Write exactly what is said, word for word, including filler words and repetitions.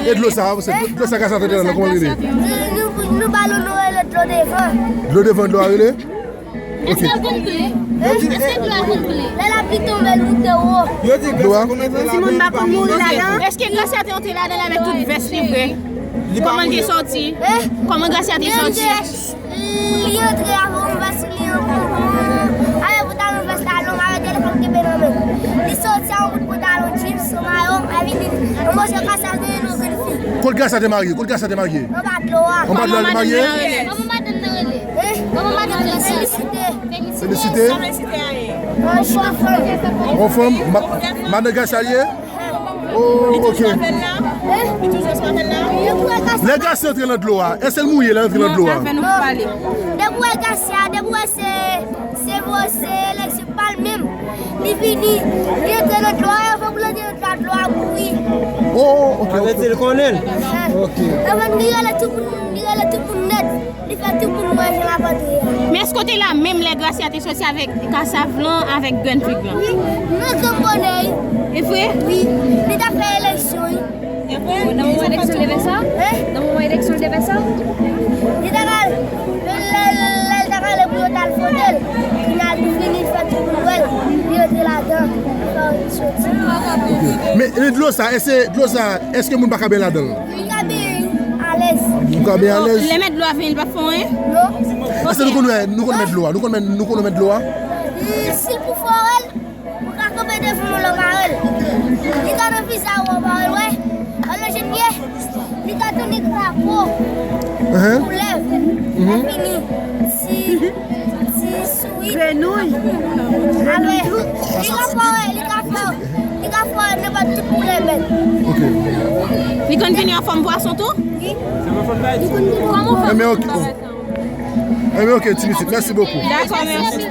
E dlo sa, se dlo sa Grasya te nan, kòman li rele? Nou, nou, nou ba l yon non, rele dlo devan. Dlo devan, dlo a rele? Ok. Èske l konn ple? Èske dlo a konn ple? Lè lapli tonbe, l moute wo. Dlo a? Timoun pa konn mouri ladan. Èske Grasya te antre ladan l avèk tout vès li vre? Kòman l te sòti? Kòman Grasya te sòti? Li antre avè yon vès, li yon, yon, yon, avè pantalon, vès la long, avè telefòn kenbe nan men. Li sòti a yon bout pantalon jeans, yon mayo, epi li, yon moso Grasya te nan grenn fi. Kot Grasya te marye? Kot Grasya te marye? Anba dlo a. Anba dlo a li marye? Kòman madanm nan rele? Kòman madanm nan rele? Felisite. Felisite. Felisite. Yon fanm. Yon fanm? Ma-, madanm Grasya li ye? Oh, ok. Li toujou avè l la? Li toujou avè l la? Lè Grasya antre nan dlo a, èske l mouye lè l antre nan dlo a? Non, sa fè nou pou pale. Depi w wè Grasya, depi w wè se, se vo, se eleksyon pa l menm. Li vini, li antre nan dlo a, yo fè pou l antre nan dlo a, dlo a bouyi. Oh, ok, ok. Sa vle di l konnen l. Ok. Anvan li rele tout moun, li rele tout moun nèt. Li fè tout moun wè jan l ap antre a. Men èske w te la menm lè Grasya te sòti avèk kasav lan, avèk grenn fig lan? Wi, nan grenn bonè, wi. E vre? Wi, li t ap fè eleksyon, wi. E vre? Nan moman eleksyon l te fè sa? Hein? Nan moman eleksyon l te fè sa? Li t al, lè, lè, lè l t al pou yo t al vote l, kounye a li vini, li fè tout moun wè l, li antre ladan, li fè sòti. Ok. Men, men dlo sa, èske dlo sa, èske moun pa ka benyen ladan l? Li ka benyen alèz. Ou ka benyen alèz? Lè mèt dlo a vini, li p ap fè anyen? Non. Èske nou konn wè, nou konn mèt dlo a? Nou konn mèt, nou konn mèt dlo a? Li, si l pou fè orèl, ou ka kanpe devan l, ou pa wè l. Li ka nan vizaj ou, ou pa wè l, wè. Anlè jen ye, li ka tounen drapo. Koulè. Lèfini. Si, si Grenouy. Grenouy tou. Li ka fè, li ka fè, li ka fè nenpòt tout koulè bèt. Ok. Li konn vini an fòm pwason tou? Wi. Li konn vini an fòm pwason. Enben, ok. Enben, ok, ti pitit. Mèsi bokou. Dakò, mèsi.